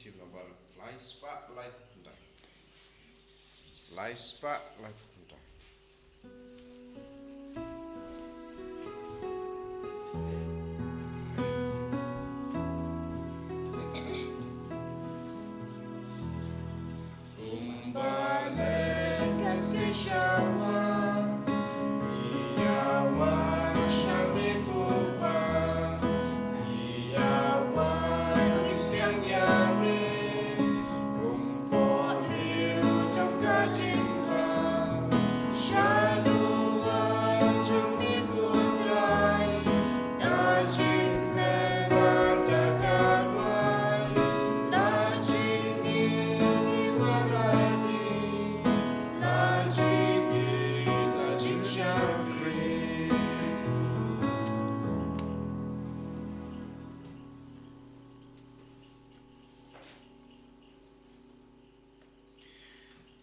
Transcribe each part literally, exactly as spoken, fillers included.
Shi nombar lai spah lai phew khyndai. Lai spah lai phew khyndai.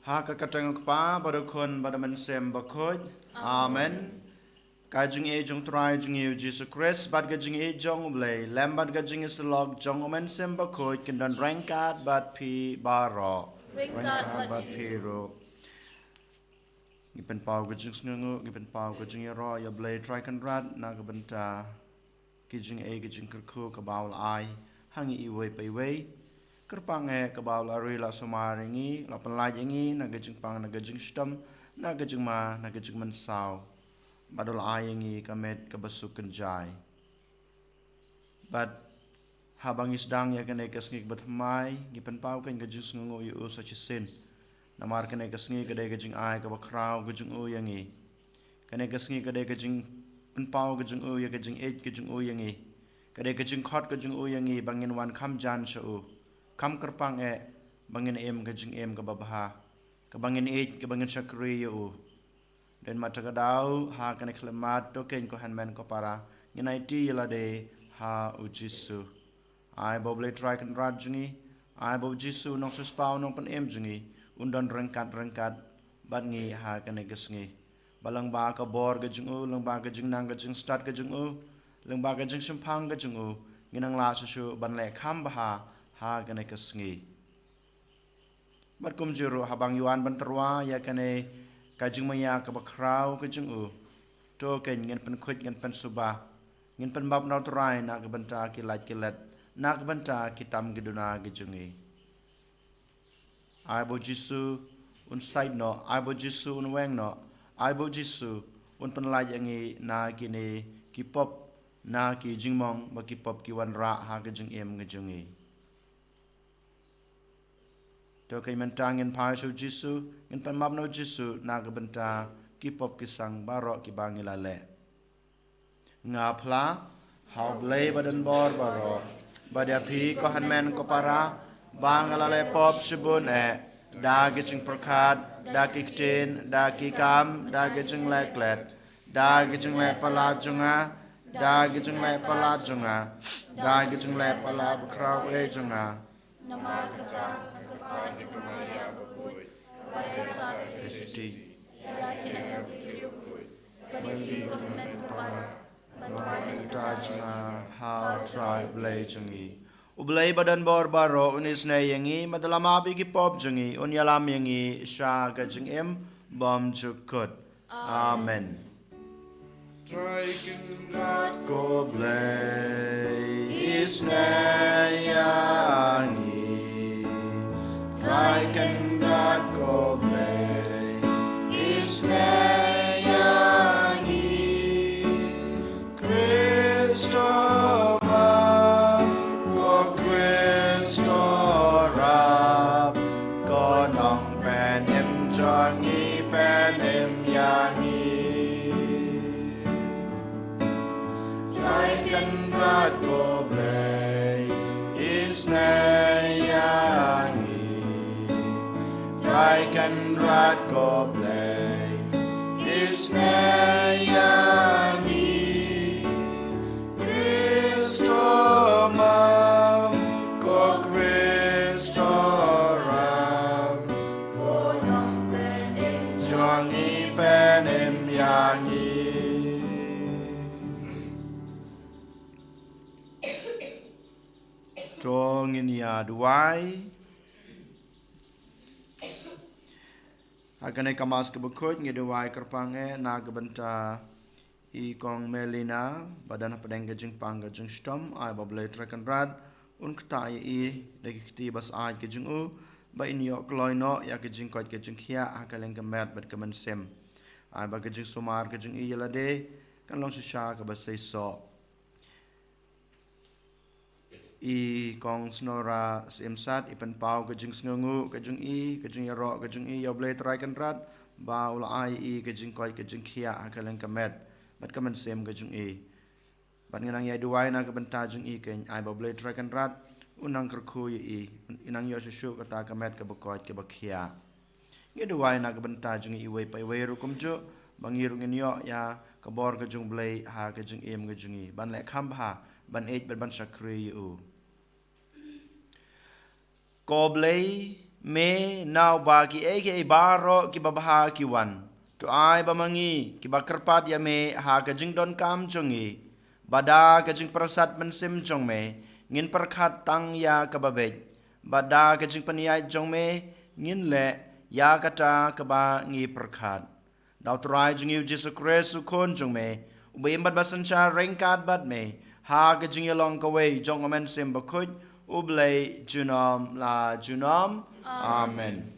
Ha ka kyrteng u Kpa bad u Khun bad u Mynsiem Bakhuid. Amen. Ka jingïeit jong u Trai jong ngi u Jisu Khrist bad ka jingïeit jong u Blei, lem bad ka jingïasyllok jong u Mynsiem Bakhuid kin don ryngkat bad phi baroh. Ryngkat bad phi ruh. Ngi pynpaw ka jingsngewnguh, ngi pynpaw ka jingïaroh ïa u Blei Trai Kynrad na ka bynta ki jingaiei ki jingkyrkhu kiba u la ai ha ngi iwei pa iwei. Kyrpang eh kaba u la ri la sumar ïa ngi, la pynlait ïa ngi na ka jingpang, na ka jingshitom, na ka jingma, na ka jingmynsaw. Bad u la ai ïa ngi ka met kaba suk kynjai. Bad haba ngi sdang ïa kane ka sngi kaba thymmai, ngi pynpaw kein ka jingsngewnguh ïa u sa shisien. Namar kane ka sngi ka dei ka jingai kaba khraw ka jong u ïa ngi. Kane ka sngi ka dei ka jingpynpaw ka jong u ïa ka jingïeit ka jong u ïa ngi. Ka dei ka jingkhot ka jong u ïa ngi ba ngin wan kham jan sha u, kham kyrpang eh, ba ngin im ka jingim kaba bha, kaba ngin ïeit, kaba ngin shakri ïa u. Dei ma ta ka daw ha kane ka khyllipmat, to kein ko hynmen ko para, ngin aiti ïa lade ha u Jisu. Ai ba u Blei Trai Kynrad jong ngi, ai ba u Jisu u nongsiewspah, u nongpynim jong ngi, un don ryngkat ryngkat bad ngi ha kane ka sngi. Ba lyngba ka bor ka jong u, lyngba ka jingnang ka jingstad ka jong u, lyngba ka jingshemphang ka jong u, ngin nang lah shuh shuh ban leh kham bha ha kane ka sngi. Bad kumjuh ruh haba ngi wan ban tyrwa ïa kane ka jingmaïa kaba khraw ka jong u, to kein ngin pynkhuid, ngin pynsuba, ngin pynbap na u Trai na ka bynta ki lait ki let, na ka bynta ki tam ki duna ki jong ngi. Ai ba u Jisu un sait noh, ai ba u Jisu un weng noh, ai ba u Jisu un pynlait ïa ngi na kine ki pop, na ki jingmong bad ki pop ki wanrah ha ka jingim ka jong ngi. To kein mynta ngin phai sha u Jisu, ngin pynbap na u Jisu na ka bynta ki pop ki sang baroh kiba ngi la leh. Nga phla ha u Blei badonbor baroh, bad ïa phi ko hynmen ko para, ba nga la leh pop shibun eh, da ki jingpyrkhat, da ki ktien, da ki kam, da ki jingleh klet, da ki jingleh palat jong nga, da ki jingleh palat jong nga, da ki jingleh palat bakhraw eh jong nga. Namar kata nga kyrpad ïa ka Maria bakhuid, ba ïa sa ka Kristi, ïa ki angel bad ki riewkhuid, bad ïa phi ko hynmen ko para, ban wan ha ka bynta jong nga ha u Trai Blei jong ngi. U Blei badonbor baroh un isynei ïa ngi, bad un ïalam ïa ki pop jong ngi, un ïalam ïa ngi sha ka jingim bymjukut. Amen. Trai Kynrad ko Blei, isynei ïa ngi. Trai Kynrad ko Blei, isynei ïa ngi. Khristomam, ko Khristorap, ko nongpynim jong ngi, pynim ïa ngi. Trai Kynrad ko Blei, isynei ïa ngi. Trai Kynrad ko Blei, isynei ïa ngi. Khristomam, ko Khristorap, ko nongpynim jong ngi, pynim ïa ngi. To ngin ïa Duwai. Ha kane ka Mass kaba khuid ngi duwai kyrpang eh na ka bynta i Kong Melina ba don hapdeng ka jingpang ka jingshitom, ai ba U Blei Trai Kynrad un ktah ïa i da ki kti ba syaid ka jong u, ba in ïoh kloi noh ïa ka jingkoit ka jingkhiah ha ka liang ka met bad ka mynsiem. Ai ba ka jingsumar ka jong i ïa lade kan long shisha kaba seisoh. I Kong Snora Syiemsat i pynpaw ka jingsngewnguh ka jong i, ka jingïaroh ka jong i ïa U Blei Trai Kynrad ba u la ai i ka jingkoit ka jingkhiah ha ka liang ka met bad ka mynsiem ka jong i. Bad ngi nang ïai duwai na ka bynta jong i, keiñ ai ba U Blei Trai Kynrad un nang kyrkhu ïa i, in nang ïoh shuh shuh kata ka met kaba koit kaba khiah. Ngi duwai na ka bynta jong i iwei pa iwei ruh kumjuh, ba ngi ruh ngin ïoh ïa ka bor ka jong U Blei ha ka jingim ka jong i, ban leh kham bha, ban ïeit bad ban shakri ïa u. Ko Blei, me na uba kiei kiei baroh kiba bha ki wan, to ai ba ma ngi kiba kyrpad ïa me ha ka jingdonkam jong ngi, ba da ka jingpyrsad mynsiem jong me ngin pyrkhat tang ïa kaba beit, ba da ka jingpynïaid jong me ngin leh ïa kata kaba ngi pyrkhat. Da U Trai jong ngi U Jisu Khrist U Khun jong me, uba im bad ba synshar ryngkat bad me ha ka jingïalong kawei jong U Mynsiem Bakhuid, U Blei junom la junom. Amen.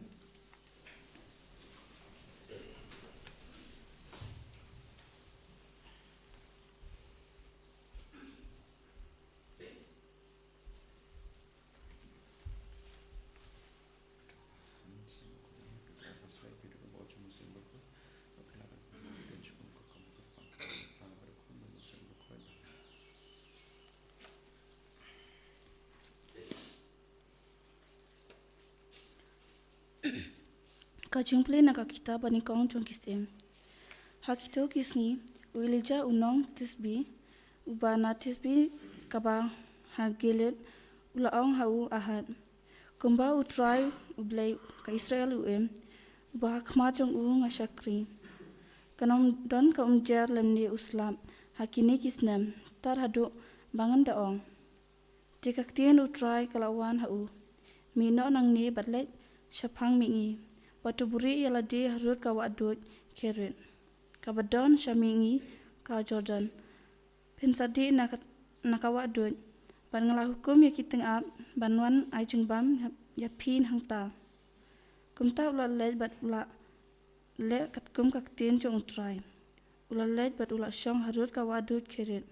Ka jingpule na ka kitab ba nyngkong jong ki Syiem. Ha kito ki sngi, u Elijah u nong Tisbi, uba na Tisbi kaba ha Gilead, u la ong ha u Ahab, kumba U Trai U Blei ka Israel u im, uba ha khmat jong u nga shakri, kan ym don ka umjer lymne u slap ha kine ki snem, tad haduh ba ngan da ong. Te ka ktien U Trai ka la wan ha u, mih noh nangne bad leit shaphang mihngi, bad to buhrieh ïa lade harud ka wahduid Kerit, kaba don sha mihngi ka Jordan. Phin sa dih na ka, na ka wahduid, bad nga la hukum ïa ki tyngab ban wan ai jingbam ïa, ïa phi hangta. Kumta u la leit bad u la leh katkum ka ktien jong U Trai. U la leit bad u la shong harud ka wahduid Kerit,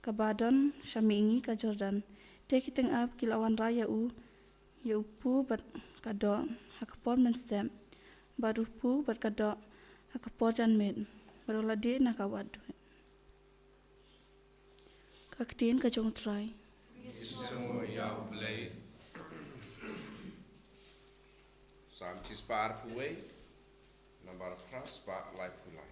kaba don sha mihngi ka Jordan. Te ki tyngab ki la wanrah ïa u, ïa u pu bad ka doh ha ka por mynstep, bad u pu bad ka doh ha ka por janmiet, bad u la dih na ka wahduid. Ka ktien ka jong U Trai. Ngi sngewnguh ïa U Blei. Salm shispah arphew wei, nambar phra spah laiphew lai.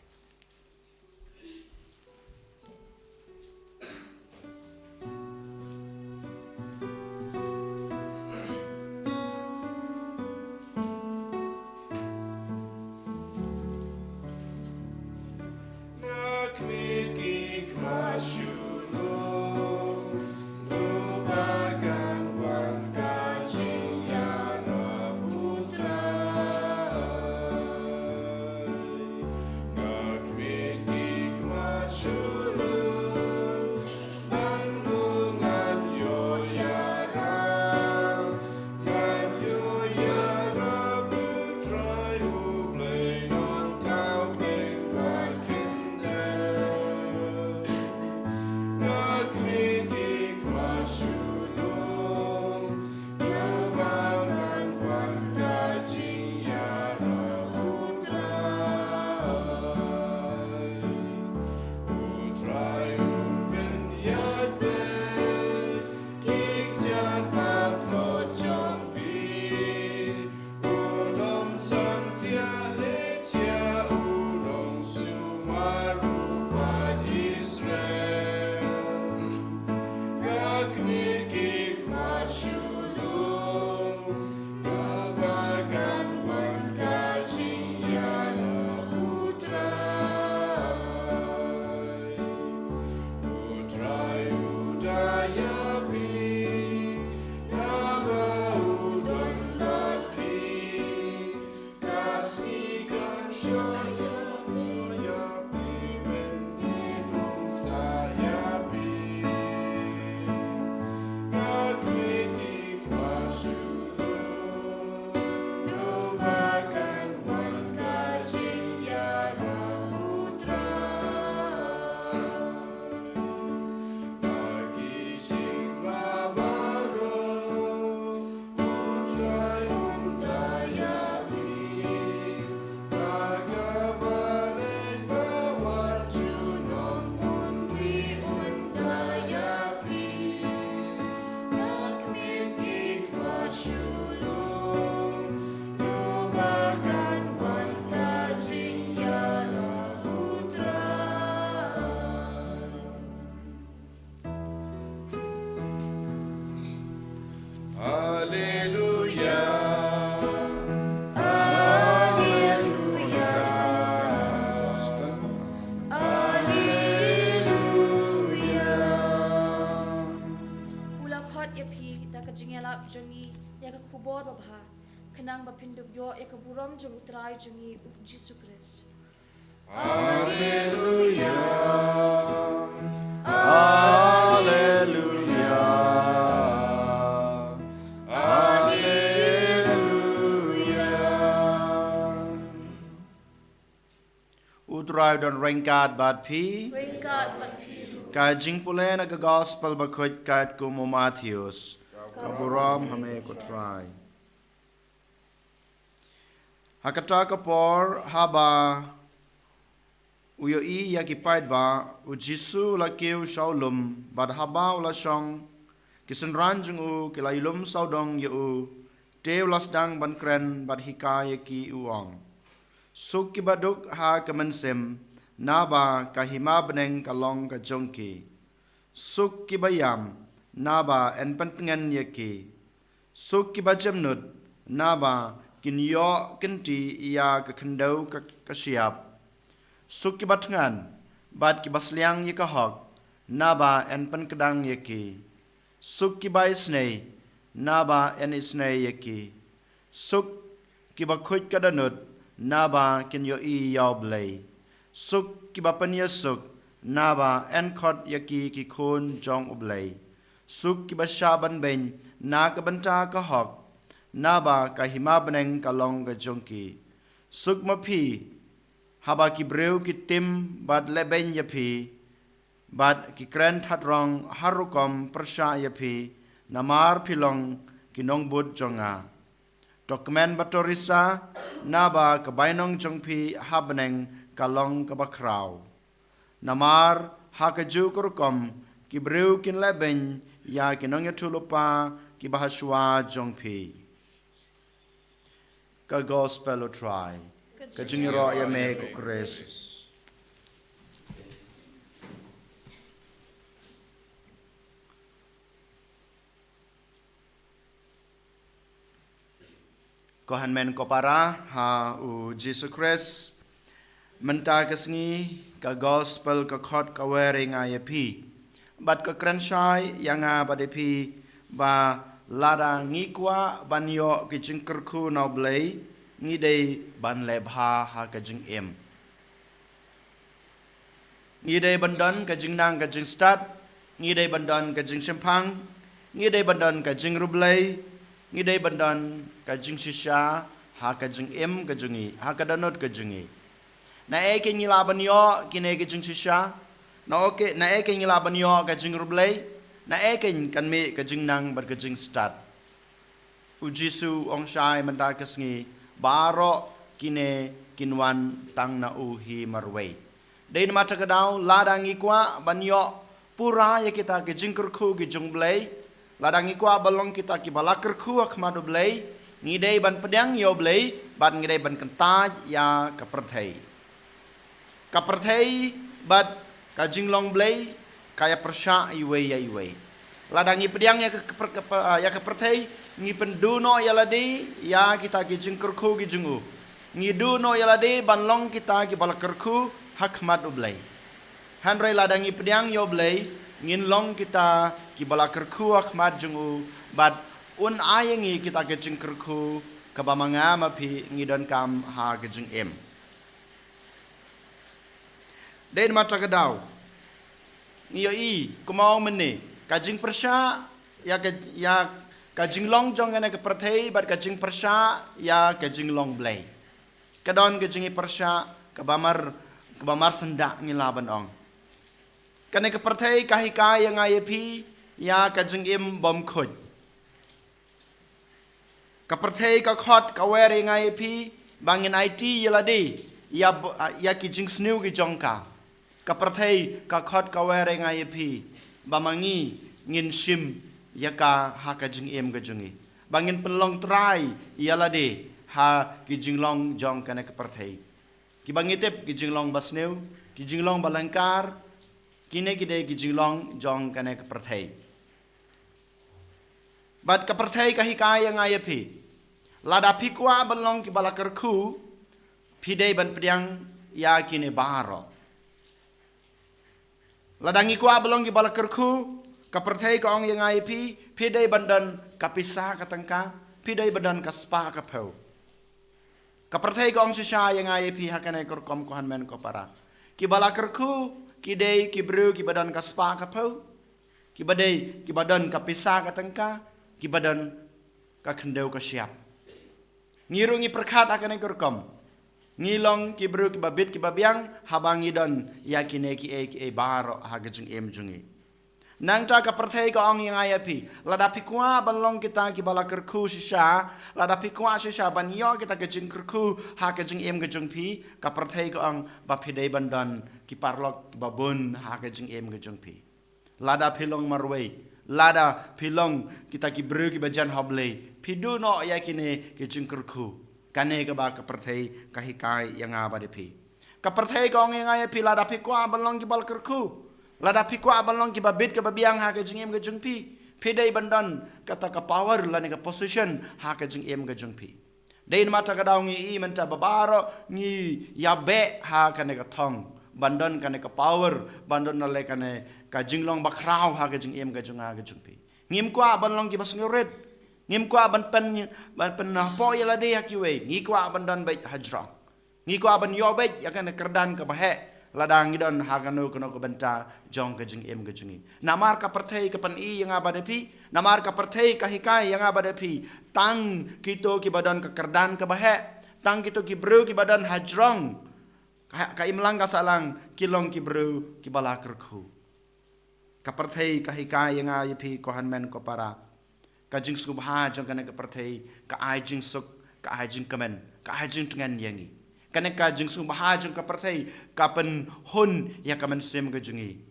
Haleluya. Haleluya. Haleluya. U la khot ïa phi da ka jingïalap jong ngi ïa ka khubor babha, khnang ba phin dup ïoh ïa ka burom jong U Trai jong ngi U Jisu Khrist. Haleluya. Haleluya. Haleluya. U Trai u don ryngkat bad phi. Ryngkat bad phi. Ka jingpule na ka Gospel Bakhuid katkum u Mathaios. Ka burom ha me ko Trai. Ha kata ka por, haba u ïohi ïa ki paidbah, U Jisu u la kiew sha u lum, bad haba u la shong, ki synran jong u ki la ïalum sawdong ïa u, te u la sdang ban kren bad hikai ïa ki, u ong: Suk kiba duk ha ka mynsiem, naba ka hima bneng ka long ka jong ki. Suk kiba ïam, naba yn pyntngen ïa ki. Suk kiba jemnud, naba kin ïoh kynti ïa ka khyndew ka, ka shyiap. Suk kiba thngan bad kiba sliang ïa ka hok, naba yn pynkdang ïa ki. Suk kiba isnei, naba yn isnei ïa ki. Suk kiba khuid ka dohnud, naba kin ïohi ïa U Blei. Suk kiba pynïasuk, naba yn khot ïa ki ki khun jong U Blei. Suk kiba shah ban beiñ na ka bynta ka hok, naba ka hima bneng ka long ka jong ki. Suk ma phi, haba ki briew ki tim bad lehbeiñ ïa phi, bad ki kren that rong har rukom pyrshah ïa phi, namar phi long ki nongbud jong nga. To kmen bad to risa, naba ka bainong jong phi ha bneng ka long kaba khraw. Namar ha kajuh ka rukom ki briew kin lehbeiñ ïa ki nongïathuhlypa kiba ha shuwa jong phi. Ka Gospel U Trai. Ka jingïaroh ïa me ko Khrist. Ko hynmen ko para ha U Jisu Khrist, mynta ka sngi ka Gospel ka khot ka wer ïa nga ïa phi, bad ka kren shai ïa nga bad ïa phi, ba lada ngi kwah ban ïoh ki jingkyrkhu na U Blei, ngi dei ban leh bha ha ka jingim. Ngi dei ban don ka jingnang ka jingstad, ngi dei ban don ka jingshemphang, ngi dei ban don ka jingriewblei, ngi dei ban don ka jingshisha ha ka jingim ka jong ngi, ha ka dohnud ka jong ngi. Naei kein ngi lah ban ïoh kine ki jingshisha? Naei kein, naei kein ngi lah ban ïoh ka jingriewblei? Naei kein kan mih ka jingnang bad ka jingstad? U Jisu u ong shai mynta ka sngi, baroh kine kin wan tang na u hi marwei. Dei namar kata ka daw, lada ngi kwah ban ïoh pura ïa kita ki jingkyrkhu ki jong U Blei, lada ngi kwah ban long kita kiba la kyrkhu ha khmat U Blei, ngi dei ban pdiang ïa U Blei, bad ngi dei ban kyntait ïa ka pyrthei. Ka pyrthei bad ka jinglong Blei ka ïa pyrshah iwei ïa iwei. Lada ngi pdiang ïa ka, ka, ka, ïa ka pyrthei, ngi pynduh noh ïa lade ïa kita ki jingkyrkhu ki jong u. Ngi duh noh ïa lade ban long kita kiba la kyrkhu ha khmat U Blei. Hynrei lada ngi pdiang ïa U Blei, ngin long kita kiba la kyrkhu ha khmat jong u, bad un ai ïa ngi kita ki jingkyrkhu kaba ma nga ma phi ngi donkam ha ka jingim. Dei namar kata ka daw, ngi ïohi kumno mynne ka jingpyrshah ïa ka, ïa ka jinglong jong kane ka pyrthei bad ka jingpyrshah ïa ka jinglong Blei. Ka don ka jingpyrshah kaba mar, kaba mar syndah ngi lah ban ong. Kane ka pyrthei ka hikai ïa nga ïa phi ïa ka jingim bymkhuid. Ka pyrthei ka khot ka wer ïa nga ïa phi ba ngin aiti ïa lade ïa b-, ïa ki jingsniew ki jong ka. Ka pyrthei ka khot ka wer ïa nga ïa phi ba ma ngi ngin shim ïa ka ha ka jingim ka jong ngi, ba ngin pynlong trai ïa lade ha ki jinglong jong kane ka pyrthei. Kiba ngi tip ki jinglong basniew, ki jinglong balyngkar, kine ki dei ki jinglong jong kane ka pyrthei. Bad ka pyrthei ka hikai ïa nga ïa phi, lada phi kwah ban long kiba la kyrkhu, phi dei ban pdiang ïa kine baroh. Lada ngi kwah ban long kiba la kyrkhu, ka pyrthei ka ong ïa nga ïa phi, phi dei ban don ka pisa ka tyngka, phi dei ban don ka spah ka phew. Ka pyrthei ka ong shisha ïa nga ïa phi ha kane ka rukom, ko hynmen ko para. Kiba la kyrkhu ki dei ki briew kiba don ka spah ka phew, kiba dei kiba don ka pisa ka tyngka, kiba don ka khyndew ka shyiap. Ngi ruh ngi pyrkhat ha kane ka rukom. Ngi long ki briew kiba bit kiba biang haba ngi don ïa kine kiei kiei baroh ha ka jingim jong ngi. Nangta ka pyrthei ka ong ïa nga ïa phi, lada phi kwah ban long kita kiba la kyrkhu shisha, lada phi kwah shisha ban ïoh kita ki jingkyrkhu ha ka jingim ka jong phi, ka pyrthei ka ong ba phi dei ban don ki paralok kiba bun ha ka jingim ka jong phi. Lada phi long marwei, lada phi long kita ki briew kiba jan ha U Blei, phi duh noh ïa kine ki jingkyrkhu. Kane kaba ka pyrthei ka hikai ïa nga bad ïa phi. Ka pyrthei ka ong ïa nga ïa phi, lada phi kwah ban long kiba la kyrkhu, lada phi kwah ban long kiba bit kiba biang ha ka jingim ka jong phi, phi dei ban don kata ka power lane ka position ha ka jingim ka jong phi. Dei namar kata ka daw ngi i mynta ba baroh ngi ïa beh ha kane ka thong, ban don kane ka power, ban don lane kane ka jinglong bakhraw ha ka jingim ka jong nga ka jong phi. Ngim kwah ban long kiba sngewrit. Ngim kwah ban pyn, ban pynhapoh ïa lade ha kiwei. Ngi kwah ban don beit hajrong. Ngi kwah ban ïoh beit ïa kane ka kyrdan kaba heh lada ngi don ha kano kano ka bynta jong ka jingim ka jong ngi. Namar ka pyrthei ka pyni ïa nga bad ïa phi, namar ka pyrthei ka hikai ïa nga bad ïa phi, tang kito kiba don ka kyrdan kaba heh, tang kito ki briew kiba don hajrong, ka, ka imlang ka sahlang, ki long ki briew kiba la kyrkhu. Ka pyrthei ka hikai ïa nga ïa phi, ko hynmen ko para, ka jingsngewbha jong kane ka pyrthei ka ai jingsuk, ka ai jingkmen, ka ai jingtngen ïa ngi. Kane ka jingsngewbha jong ka pyrthei ka pynhun ïa ka mynsiem ka jong ngi.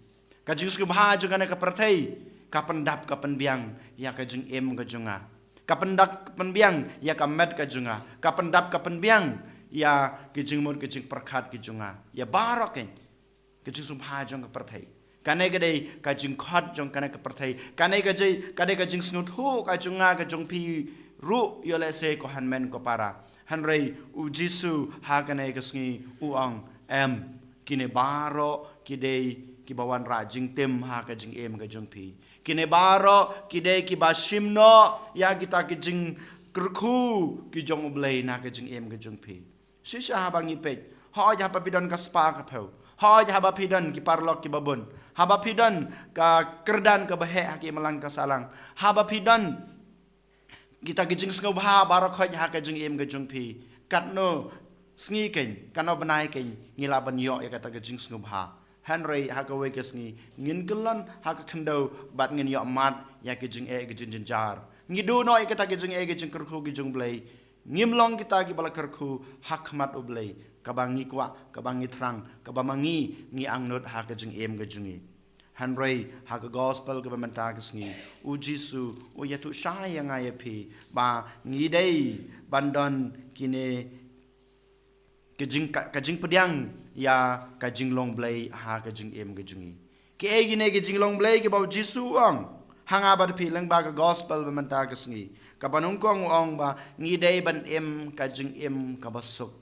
Ka jingsngewbha jong kane ka pyrthei ka pyndap ka pynbiang ïa ka jingim ka jong nga. Ka pyndap ka pynbiang ïa ka met ka jong nga. Ka pyndap ka pynbiang ïa ki jingmut ki jingpyrkhat ki jong nga. Ïa baroh keiñ. Ka jingsngewbha jong ka pyrthei. Kane ka dei ka jingkhot jong kane ka pyrthei. Kane ka dei, ka dei ka jingsngewthuh ka jong nga ka jong phi ruh, ïoh lehse, ko hynmen ko para. Hynrei U Jisu ha kane ka sngi u ong, em, kine baroh ki dei kiba wanrah jingtim ha ka jingim ka jong phi. Kine baroh ki dei kiba shim noh ïa kita ki jingkyrkhu ki jong U Blei na ka jingim ka jong phi. Shisha haba ngi peit, hooid haba phi don ka spah ka phew, hooid haba phi don ki paralok kiba bun, haba phi don ka kyrdan kaba heh ha ka imlang ka sahlang, haba phi don kita ki jingsngewbha baroh khoit ha ka jingim ka jong phi, katno sngi keiñ, katno bnai keiñ ngi lah ban ïoh ïa kata ka jingsngewbha. Hynrei ha kawei ka sngi ngin kyllon ha ka khyndew bad ngin ïoh mad ïa ki jingeh ki jingjynjar. Ngi duh noh ïa kita ki jingeh ki jingkyrkhu ki jong U Blei. Ngim long kita kiba la kyrkhu ha khmat U Blei, kaba ngi kwah, kaba ngi thrang, kaba ma ngi ngi angnud ha ka jingim ka jong ngi. Hynrei ha ka gospel kaba mynta ka sngi, U Jisu u ïathuh shai ïa nga ïa phi ba ngi dei ban don kine ka jing, ka, ka jingpdiang ïa ka jinglong Blei ha ka jingim ka jong ngi. Kiei kine ki jinglong Blei kiba U Jisu u ong ha nga bad phi lyngba ka gospel ba mynta ka sngi? Kaba nyngkong u ong ba ngi dei ban im ka jingim kaba suk,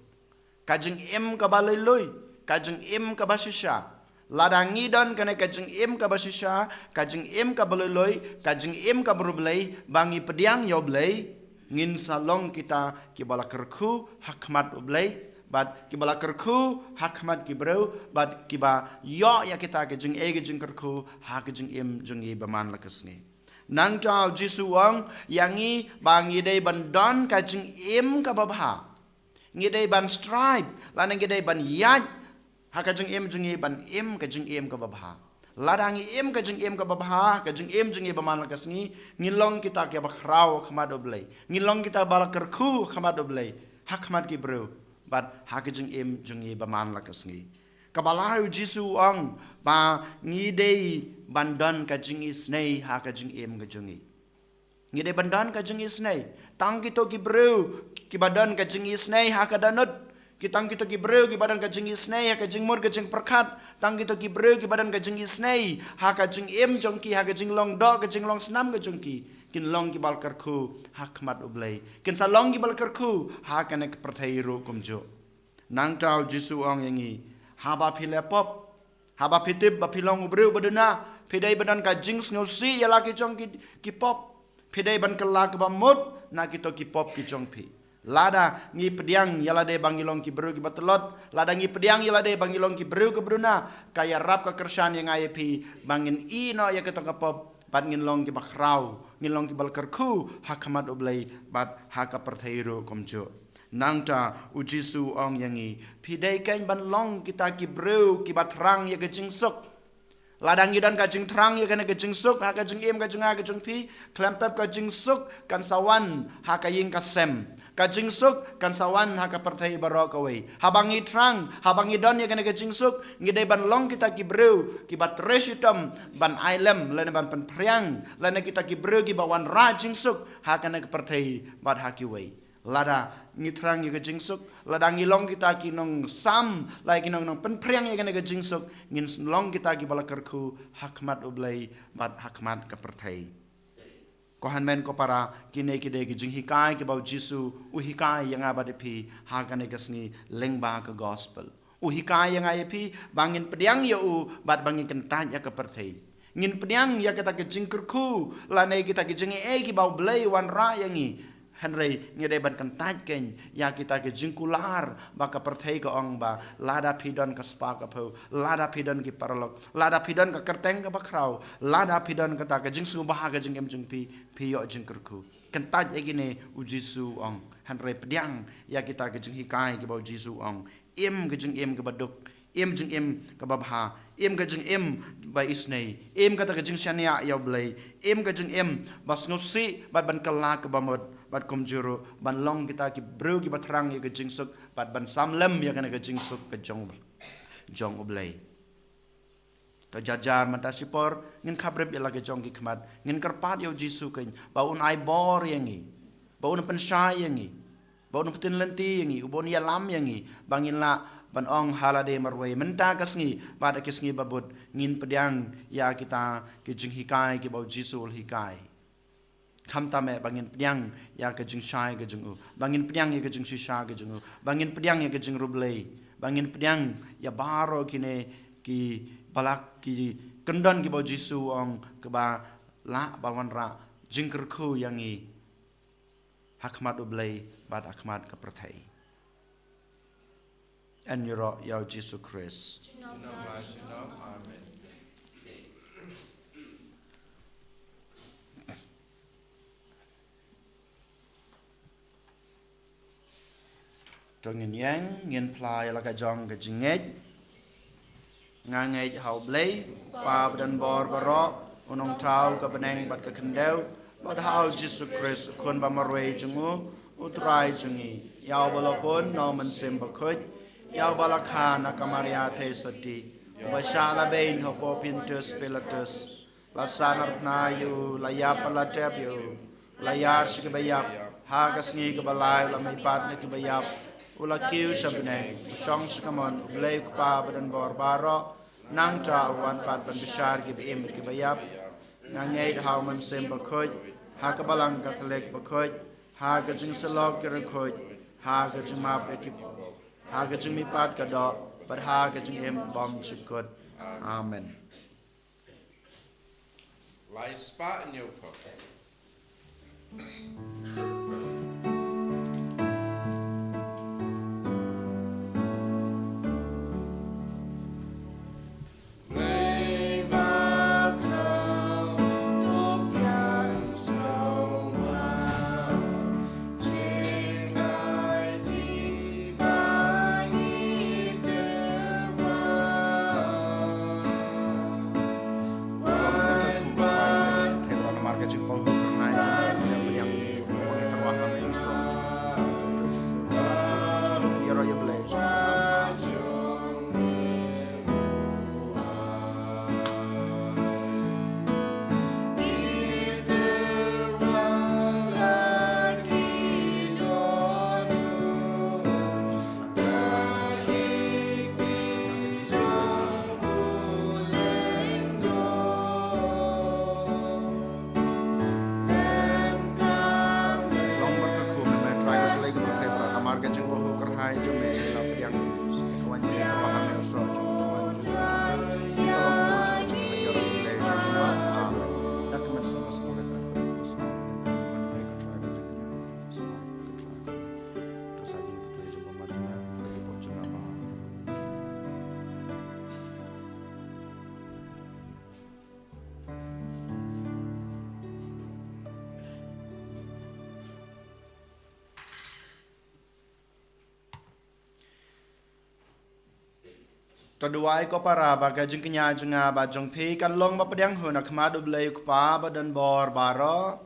ka jingim kaba lui lui, ka jingim kaba shisha. Lada ngi don kane ka jingim kaba shisha, ka jingim kaba lui lui, ka jingim kaba riewblei, ba ngi pdiang ïa U Blei, ngin sa long kita kiba la kyrkhu ha khmat U Blei, bad kiba la kyrkhu ha khmat ki briew, bad kiba ïoh ïa kita ki jingeh ki jingkyrkhu ha ka jingim jong ngi ba man la ka sngi. Nangta U Jisu u ong ïa ngi ba ngi dei ban don ka jingim kaba bha. Ngi dei ban strive, lane ngi dei ban ïaid ha ka jingim jong ngi ban im ka jingim kaba bha. Lada ngi im ka jingim kaba bha, ka jingim jong ngi ba man la ka sngi, ngin long kita kiba khraw ha khmat U Blei. Ngin long kita ba la kyrkhu ha khmat U Blei, ha khmat ki briew, bad ha ka jingim jong ngi ba man la ka sngi. Kaba lai, U Jisu u ong ba ngi dei ban don ka jingisynei ha ka jingim ka jong ngi. Ngi dei ban don ka jingisynei. Tang kito ki briew kiba don ka jingisynei ha ka dohnud, ki, tang kito ki briew kiba don ka jingisynei ha ka jingmut ka jingpyrkhat, tang kito ki briew kiba don ka jingisynei ha ka jingim jong ki, ha ka jinglong doh ka jinglong snam ka jong ki, Kin long kiba la kyrkhu ha khmat U Blei. Kin sa long kiba la kyrkhu ha kane ka pyrthei ruh kumjuh. Nangta U Jisu u ong ïa ngi, haba phi leh pop, haba phi tip ba phi long u briew ba duna, phi dei ban don ka jingsngewsih ïa la ki jong ki, ki pop. Phi dei ban kylla kaba mut na kito ki pop ki jong phi. Lada ngi pdiang ïa lade ba ngi long ki briew kiba tlot, lada ngi pdiang ïa lade ba ngi long ki briew kiba duna, ka ïarap ka kyrshan ïa nga ïa phi ba ngin ïeh noh ïa kito ka pop, bad ngin long kiba khraw, ngin long kiba la kyrkhu ha khmat U Blei bad ha ka pyrthei ruh kumjuh. Nangta U Jisu u ong ïa ngi, phi dei kein ban long kita ki briew kiba thrang ïa ka jingsuk. Lada ngi don ka jingthrang ïa kane ka jingsuk ha ka jingim ka jong nga ka jong phi, khlem pep ka jingsuk kan sa wan ha ka ïing ka sem. Ka jingsuk kan sa wan ha ka pyrthei baroh kawei. Haba ngi thrang, haba ngi don ïa kane ka jingsuk, ngi dei ban long kita ki briew kiba trei shitom ban ailem lane ban pynphriang, lane kita ki briew kiba wanrah jingsuk ha kane ka pyrthei bad ha kiwei. Lada ngi thrang ïa ka jingsuk, lada ngi long kita ki nongsam, lada ki nong, nongpynphriang ïa kane ka jingsuk, ngin long kita kiba la kyrkhu ha khmat U Blei bad ha khmat ka pyrthei. Ko hynmen ko para, kine ki dei ki jinghikai kiba U Jisu u hikai ïa nga bad ïa phi ha kane ka sngi lyngba ka gospel. U hikai ïa nga ïa phi ba ngin pdiang ïa u bad ba ngin kyntait ïa ka pyrthei. Ngin pdiang ïa kita ki jingkyrkhu lane kita ki jingaiei kiba U Blei u wanrah ïa ngi. Hynrei ngi dei ban kyntait kein ïa kita ki jingkular ba ka pyrthei ka ong ba lada phi don ka spah ka phew, lada phi don ki paralok, lada phi don ka kyrteng kaba khraw, lada phi don kata ka jingsngewbha ha ka jingim jong phi, phi ïoh jingkyrkhu. Kyntait ïa kine, U Jisu u ong. Hynrei pdiang ïa kita ki jinghikai kiba U Jisu u ong. Im ka jingim kaba duk, im jingim kaba bha, im ka jingim ba isynei, im kata ka jingshaniah ïa U Blei, im ka jingim ba sngewsih bad ban kylla kaba mut, bad kumjuh ruh ban long kita ki briew kiba thrang ïa ka jingsuk bad ban sam lem ïa kane ka jingsuk ka jong, jong U Blei. To jar jar mynta shipor ngin khaprip ïa la ki jong ki khmat, ngin kyrpad ïa U Jisu kein ba un ai bor ïa ngi, ba un pynshai ïa ngi, ba un pyntip lynti ïa ngi, uba un ïalam ïa ngi ba ngin lah ban ong ha lade marwei mynta ka sngi bad ha ki sngi ba bud, ngin pdiang ïa kita ki jinghikai kiba U Jisu u la hikai. Khamtam eh ba ngin pdiang ïa ka jingshai ka jong u, ba ngin pdiang ïa ka jingshisha ka jong u, ba ngin pdiang ïa ka jingriewblei, ba ngin pdiang ïa baroh kine ki ba la ki kyndon kiba U Jisu u ong kiba lah ban wanrah jingkyrkhu ïa ngi ha khmat U Blei bad ha khmat ka pyrthei. Yn ïaroh ïa U Jisu Khrist. Amen. To ngin ïeng, ngin phla ïa la ka jong ka jingngeit. Nga ngeit ha U Blei, Kpa badonbor baroh, U Nongthaw ka bneng bad ka khyndew, bad ha U Jisu Khrist, U Khun ba marwei jong u, U Trai jong ngi, ïa uba la pun na U Mynsiem Bakhuid, ïa uba la kha na ka Maria Theisotti, uba shah la beiñ ha u Pontius Pilatus, la sahnarphna ïa u, la ïap bad la tep ïa u, la ïar sha kiba ïap, ha ka sngi kaba lai u la mihpat na kiba ïap, u la kiew sha bneng, u shong sha kamon U Blei U Kpa badonbor baroh, nangta u wan pat ban bishar kiba im bad kiba ïap. Nga ngeit ha U Mynsiem Bakhuid, ha ka Balang Katholik bakhuid, ha ka jingsyllok ki riewkhuid, ha ka jingmap ïa ki pop, ha ka jingmihpat ka doh, bad ha ka jingim bymjukut. Amen. Lai spah hynñiew phew. To duwai ko para ba ka jingkñia jong nga bad jong phi kan long ba pdiang hun ha khmat U Blei U Kpa ba don bor baroh.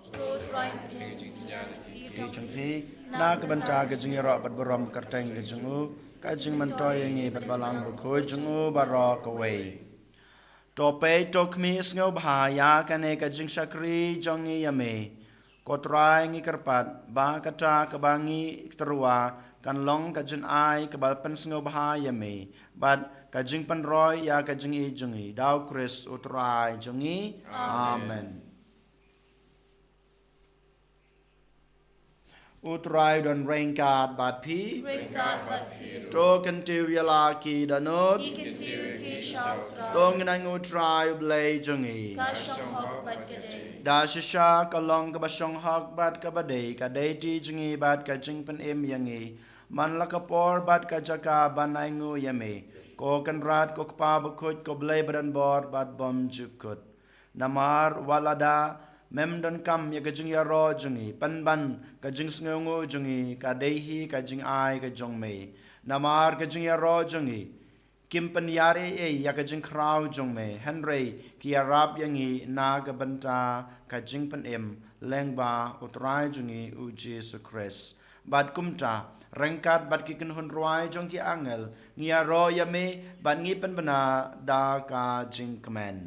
Ki jong phi na ka bynta ka jingïaroh bad burom kyrteng ka jong u, ka jingmyntoi ïa ngi bad Balang Bakhuid jong u baroh kawei. To peit to khmih sngewbha ïa kane ka jingshakri jong ngi ïa me. Ko Trai ngi kyrpad ba kata kaba ngi tyrwa kan long ka jingai kaba pynsngewbha ïa me bad ka jingpynroi ïa ka jingïeit jong ngi da U Khrist U Trai jong ngi. Amen. U Trai u don ryngkat bad phi. Ryngkat bad phi ruh. To kyntiew ïa la ki dohnud. Ki kyntiew ki sha U Trai. To ngin ai nguh U Trai U Blei jong ngi. Ka shong hok bad ka dei. Da shisha ka long kaba shong hok bad kaba dei, ka dei ti jong ngi bad ka jingpynim ïa ngi. Man la ka por bad ka jaka ban ai nguh ïa me, ko Kynrad, ko Kpa Bakhuid, ko Blei ba don bor bad bymjukut. Namar wat lada mem donkam ïa ka jingïaroh jong ngi, pynban ka jingsngewnguh jong ngi ka dei hi ka jingai ka jong me. Namar ka jingïaroh jong ngi kim pynïar ei ei ïa ka jingkhraw jong me, hynrei ki ïarap ïa ngi na ka bynta ka jingpynim lyngba U Trai jong ngi U Jisu Khrist. Bad kumta, ryngkat bad ki kynhun rwai jong ki angel, ngi ïaroh ïa me bad ngi pynbna da ka jingkmen.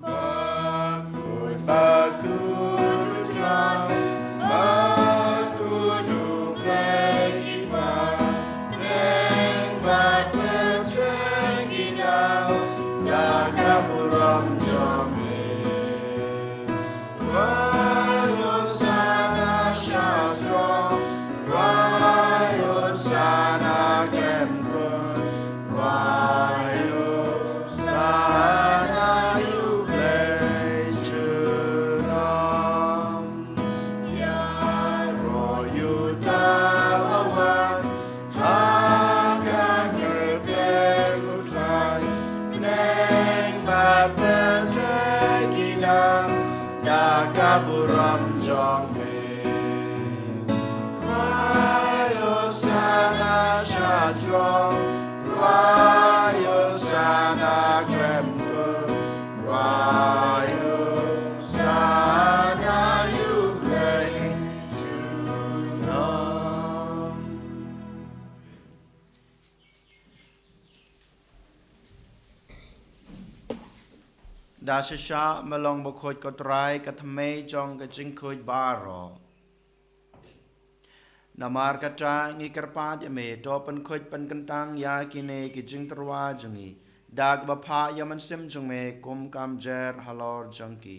Bakhuid, bakhuid U Trai, bakhuid U Blei ki ba neng bad pyrthei ki dang da ka burom jong me. Wai Hosanna sha throne, wai Hosanna khlem kut, wai Hosanna ïa U Blei junom. Ïaroh ïa uta uba wan ha ka kyrteng U Trai, neng bad pyrthei ki dang da ka burom jong me. Wai Hosanna sha throne, wai Hosanna khlem kut, wai Hosanna ïa U Blei junom. Da shisha me long bakhuid ko Trai, ka thymmei jong ka jingkhuid baroh. Namar kata ngi kyrpad ïa me, to pynkhuid pynkyntang ïa kine ki jingtyrwa jong ngi da kaba phah ïa u Mynsiem jong me kum ka mjer halor jong ki,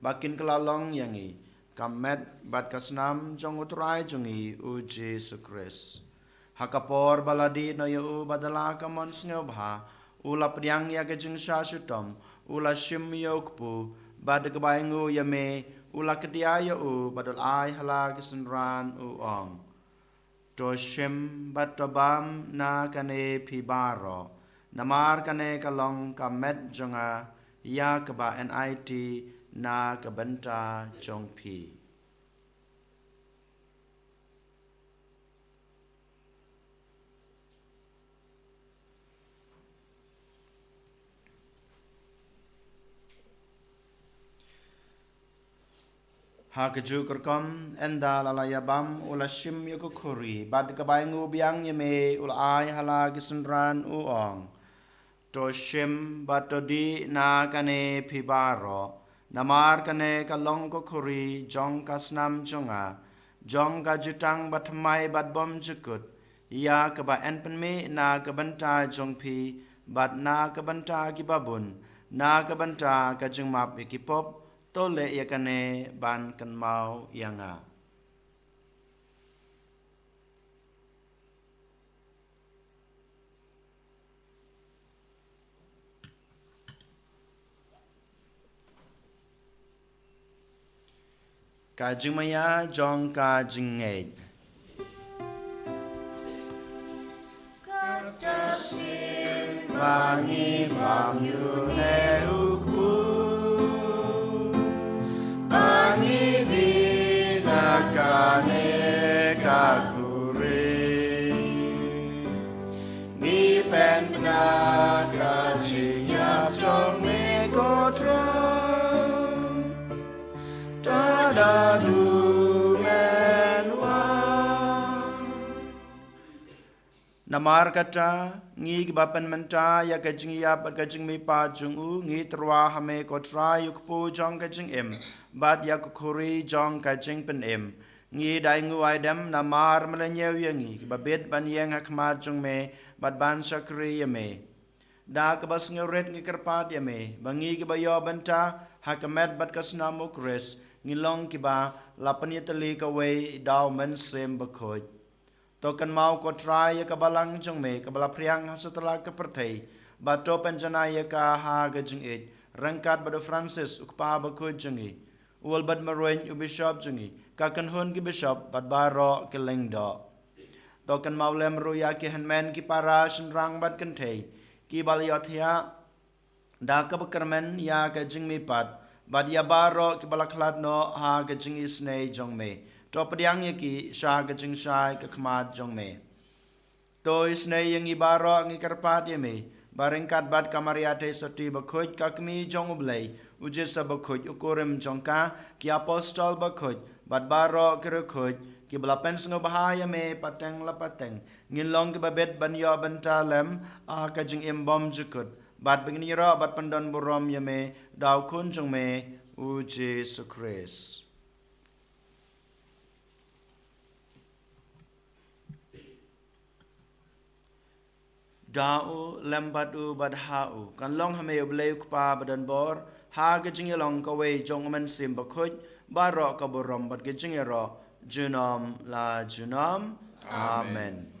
ba kin kylla long ïa ngi ka met bad ka snam jong U Trai jong ngi U Jisu Khrist. Ha ka por ba la dih noh ïa u bad da la ka mon sngewbha, u la pdiang ïa ka jingshah shitom, u la shim ïa u kpu, bad da kaba ainguh ïa me, u la kdiah ïa u bad u la ai ha la ki synran, u ong: To shim bad to bam na kane phi baroh, namar kane ka long ka met jong nga ïa kaba en aiti na ka bynta jong phi. Ha kajuh ka rukom, ynda la la ïa bam, u la shim ïa ka khuri, bad kaba ainguh biang ïa me, u la ai ha la ki synran, u ong: To shim bad to dih na kane phi baroh, namar kane ka long ka khuri jong ka snam jong nga, jong ka jutang bathymmai bad bymjukut, ïa kaba en pynmih na ka bynta jong phi bad na ka bynta ki babun, na ka bynta ka jingmap ïa ki pop. To leh ïa kane ban kynmaw ïa nga. Ka jingmaïa jong ka jingngeit. Kata sien ba ngi bam ïa une u kpu, ba ngi dih na kane ka khuri. da dumen wa. Namar kata, ngi kiba pynmynta ïa ka jingïap bad ka jingmihpat jong u, ngi tyrwa ha me ko Trai, u kpu jong ka jingim bad ïa ka khuri jong ka jingpynim. Ngi da ainguh aidem namar me la ñiew ïa ngi kiba bit ban ïeng ha khmat jong me bad ban shakri ïa me. Da kaba sngewrit ngi kyrpad ïa me ba ngi kiba ïoh bynta ha ka met bad ka snam u Khrist ngi long kiba la pynïatylli kawei da u Mynsiem Bakhuid. To kynmaw ko Trai ïa ka balang jong me kaba la phriang ha satlak ka pyrthei, bad to pynjanai ïa ka ha ka jingïeit ryngkat bad u Francis u kpa bakhuid jong ngi, u Albert Maruin u bishop jong ngi, ka kynhun ki bishop bad baroh ki lyngdoh. To kynmaw lem ruh ïa ki hynmen ki para shynrang bad kynthei kiba la ïohthiah da kaba kyrmen ïa ka jingmihpat, bad ïa baroh kiba la khlad noh ha ka jingisynei jong me. To pdiang ïa ki sha ka jingshai ka khmat jong me. To isynei ïa ngi baroh ngi kyrpad ïa me ba ryngkat bad ka Maria Theisotti bakhuid, ka kmie jong u Blei, u Joseph bakhuid, u kurim jong ka, ki apostol bakhuid bad baroh ki riewkhuid kiba la pynsngewbha ïa me pateng la pateng, ngin long kiba bit ban ïoh bynta lem ha ka jingim bymjukut, bad ba ngin ïaroh bad pyndon burom ïa me da u Khun jong me, u Jisu Khrist. Da u, lem bad u, bad ha u, kan long ha me u Blei u Kpa badonbor, ha ka jingïalong kawei jong u Mynsiem Bakhuid, baroh ka burom bad ka jingïaroh junom la junom. Amen.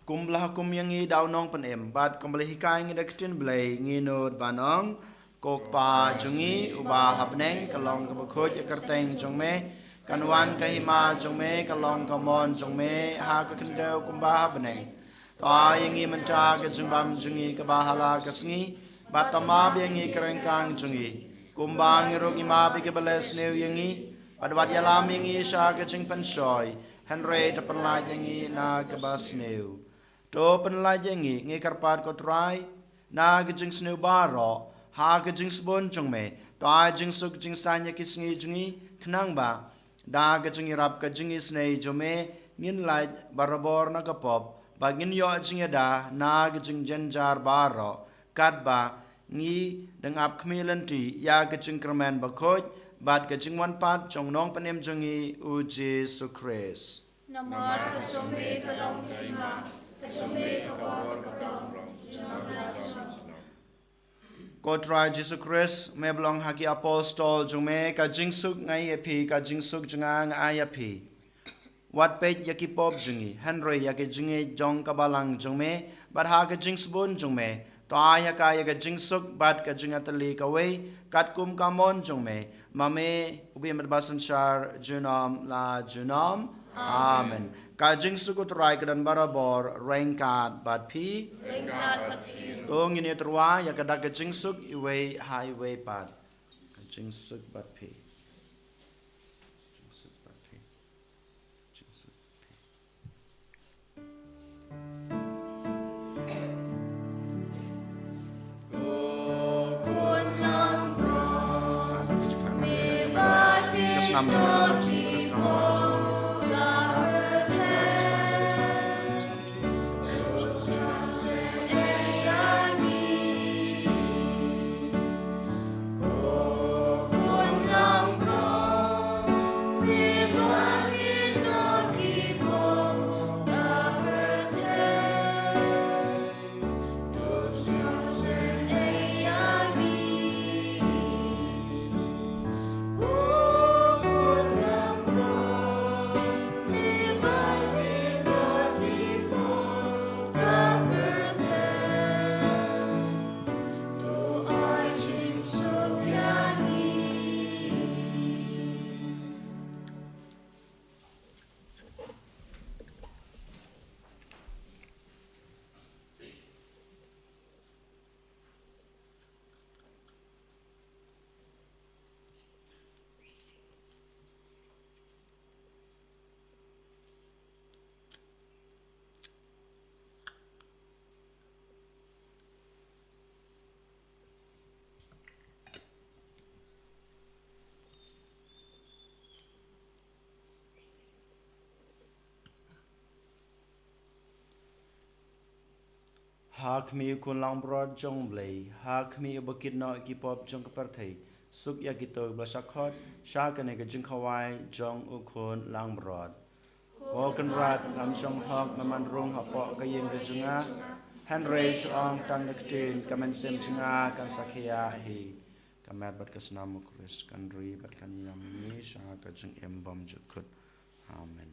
Kum ba la hukum ïa ngi da u Nongpynim bad kum ba la hikai ïa ngi da ka ktien Blei, ngi nud ban ong: Ko Kpa jong ngi uba ha bneng, ka long kaba khuid ïa ka kyrteng jong me. Kan wan ka hima jong me, ka long ka mon jong me ha ka khyndew kumba ha bneng. To ai ïa ngi mynta ka jingbam jong ngi kaba ha la ka sngi, bad to map ïa ngi ka ryngkang jong ngi, kumba ngi ruh ngi map ïa kiba leh sniew ïa ngi. Bad wat ïalam ïa ngi sha ka jingpynshoi, hynrei to pynlait ïa ngi na kaba sniew. To pynlait ïa ngi, ngi kyrpad ko Trai, na ka jingsniew baroh, ha ka jingsbun jong me. To ai jingsuk jingsaiñ ïa ki sngi jong ngi, khnang ba da ka jingïarap ka jingisynei jong me, ngin lait barabor na ka pop, bad ngin ïoh jingïada na ka jingjynjar baroh, katba ngi dang ap khmih lynti ïa ka jingkyrmen bakhuid bad ka jingwan pat jong u Nongpynim jong ngi, u Jisu Khrist. Namar ka jong me ka long ka hima, ka jong me ka bor, ka bor, junom la junom. Ko Trai Jisu Khrist, me ba la ong ha ki apostol jong me, ka jingsuk nga ai ïa phi, ka jingsuk jong nga nga ai ïa phi. Wat peit ïa ki pop jong ngi, hynrei ïa ki jingïeit jong ka balang jong me, bad ha ka jingsbun jong me, to ai ha ka ïa ka jingsuk bad ka jingïatylli kawei, katkum ka mon jong me, ma me u ba ïeit bad ba synshar junom la junom. Amen. Ka jingsuk u Trai ka don barabor ryngkat bad phi. Ryngkat bad phi ruh. To ngin ïa tyrwa ïa ka dak ka jingsuk iwei ha iwei pat. Ka jingsuk bad phi. Jingsuk bad phi. Jingsuk bad phi. Ha khmih u Khun langbrot jong U Blei, ha khmih uba kit noh ïa ki pop jong ka pyrthei, suk ïa kito kiba la shah khot sha kane ka jingkhawai jong u Khun langbrot. Ko Kynrad, nga ym shong hok ban rung hapoh ka ïing ka jong nga, hynrei shu ong tang da ka ktien, ka mynsiem jong nga kan sa khia hi. Ka met bad ka snam U Khrist kan ri bad kan ïam ïa ngi sha ka jingim bymjukut. Amen.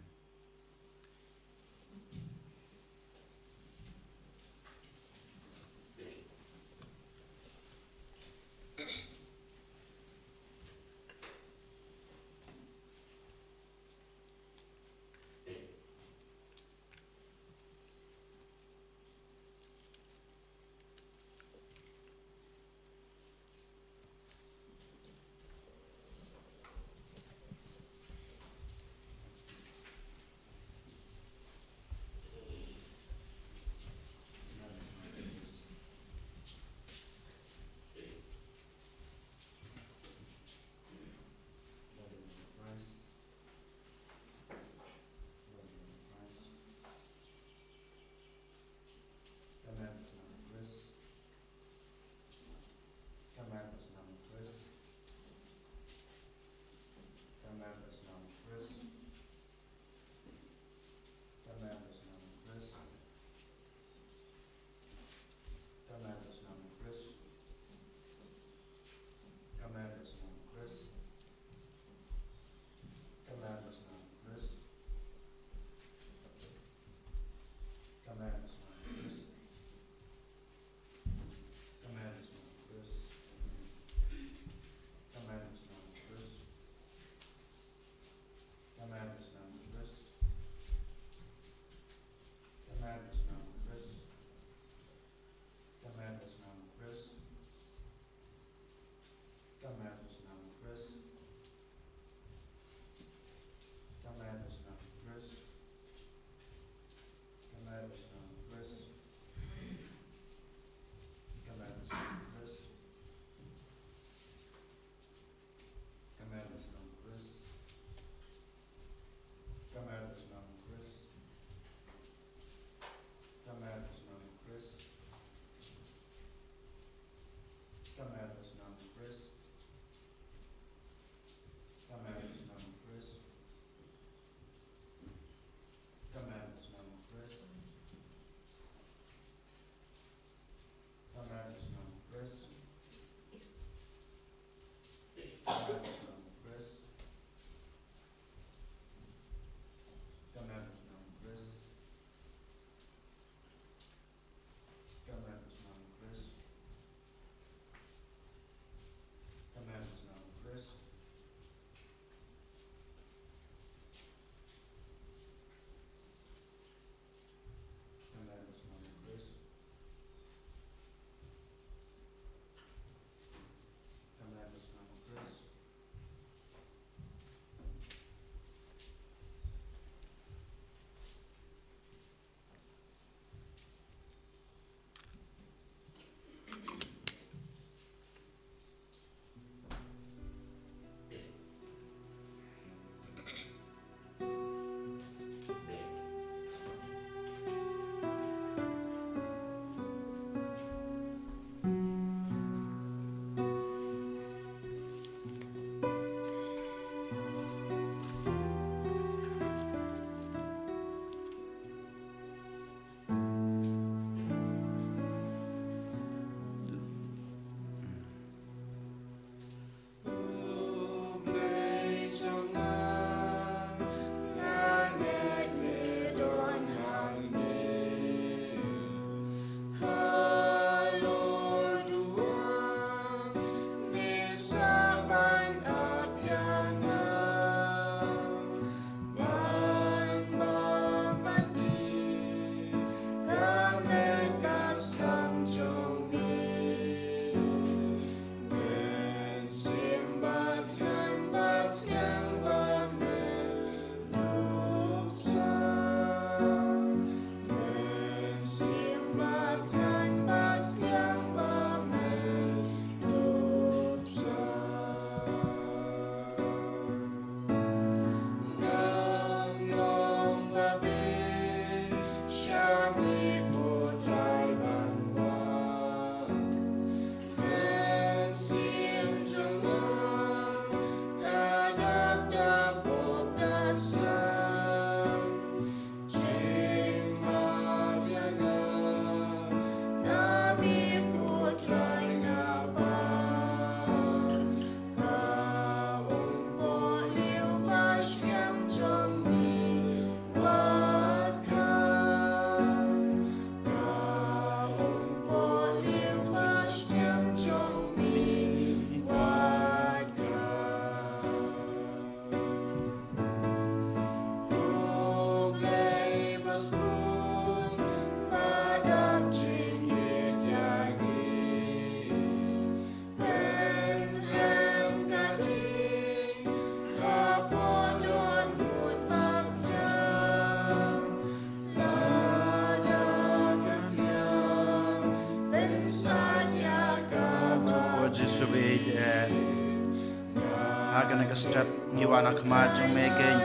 Kane ka step ngi wan ha khmat jong me keiñ.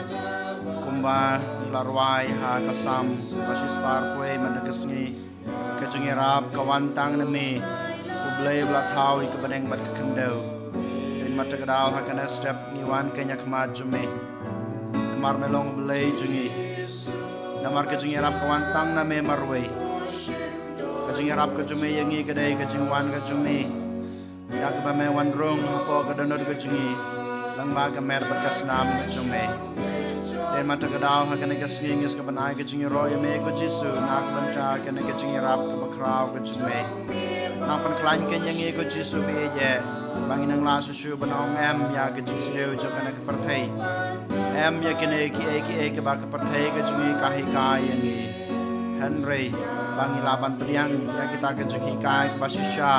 Kumba ngi la rwai ha ka Salm ba shispah arphew, mynta ka sngi ka jingïarap ka wan tang na me, U Blei ba la thaw ïa ka bneng bad ka khyndew. Keiñ mynta ka daw ha kane step ngi wan keiñ ha khmat jong me. Namar me long U Blei jong ngi. Namar ka jingïarap ka wan tang na me marwei. Ka jingïarap ka jong me ïa ngi ka dei ka jingwan ka jong me. Ïa kaba me wan rung hapoh ka dohnud ka jong ngi, lyngba ka met bad ka snam ka jong me. Te mynta ka daw ha kane ka sngi ngi sngewbha ban ai ka jingïaroh ïa me ko Jisu, na ka bynta kane ka jingïarap kaba khraw ka jong me. Nang pynkhlaiñ keiñ ïa ngi ko Jisu ba ïeit eh, ba ngin nang lah shuh shuh ban ong em ïa ka jingsniew jong kane ka pyrthei. Em ïa kine kiei kiei kiba ka pyrthei ka jong ngi ka hikai ïa ngi. Hynrei ba ngi lah ban pdiang ïa kita ka jinghikai kiba shisha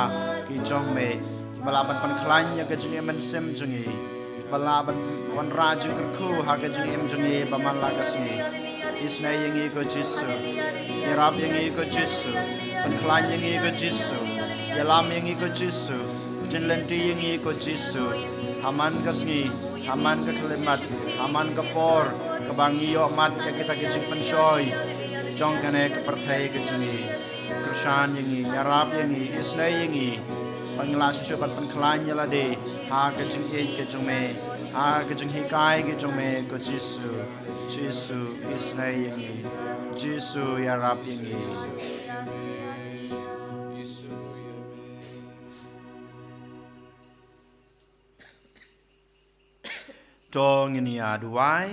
ki jong me, kiba lah ban pynkhlaiñ ïa ka jingim mynsiem jong ngi, kiba lah ban wanrah jingkyrkhu ha ka jingim jong ngi ba man la ka sngi. Isynei ïa ngi ko Jisu. Ïarap ïa ngi ko Jisu. Pynkhlaiñ ïa ngi ko Jisu. Ïalam ïa ngi ko Jisu. Jin lynti ïa ngi ko Jisu. Ha man ka sngi, ha man ka khyllipmat, ha man ka por kaba ngi ïoh mad ïa kita ki jingpynshoi jong kane ka pyrthei ka jong ngi. Kyrshan ïa ngi, ïarap ïa ngi, isynei ïa ngi, ba ngin lah shuh shuh ban pynkhlaiñ ïa lade ha ka jingïeit ka jong me, ha ka jinghikai ka jong me ko Jisu. Jisu, isynei ïa ngi. Jisu, ïarap ïa ngi. To ngin ïa duwai.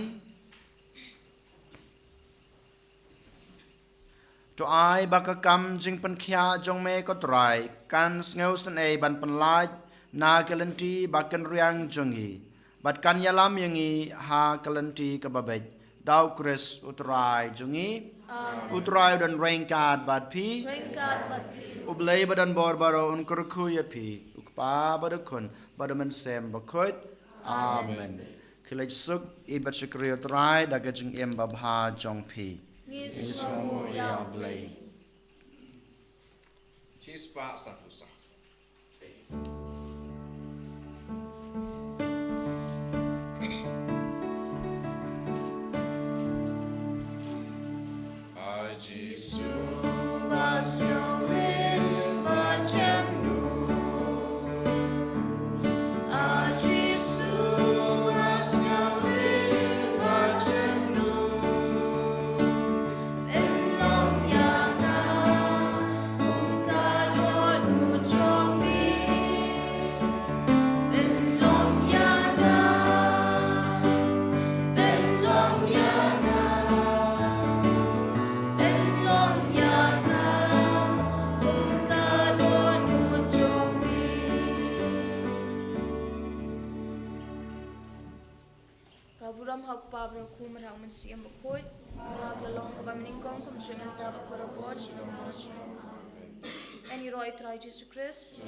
To ai ba ka kam jingpynkhiah jong me ko Trai kan sngewsynei ban pynlait na ka lynti ba kynriang jong ngi, bad kan ïalam ïa ngi ha ka lynti kaba beit. Da U Khrist U Trai jong ngi. Amen. U Trai u don ryngkat bad phi. Ryngkat bad phi. U Blei ba don bor baroh un kyrkhu ïa phi, U Kpa bad U Khun bad U Mynsiem Bakhuid. Amen. Amen. Khie leit suk, ïeit bad shakri ïa U Trai da ka jingim babha jong phi. Ngi sngewnguh ïa U Blei. Shispah sanphew saw. Ka burom ha U Kpa, bad ha U Khun, bad ha U Mynsiem Bakhuid. Ka la long kaba mynnyngkong, kumjuh mynta bad barabor. Amen. Ïaroh ïa U Trai Jisu Khrist.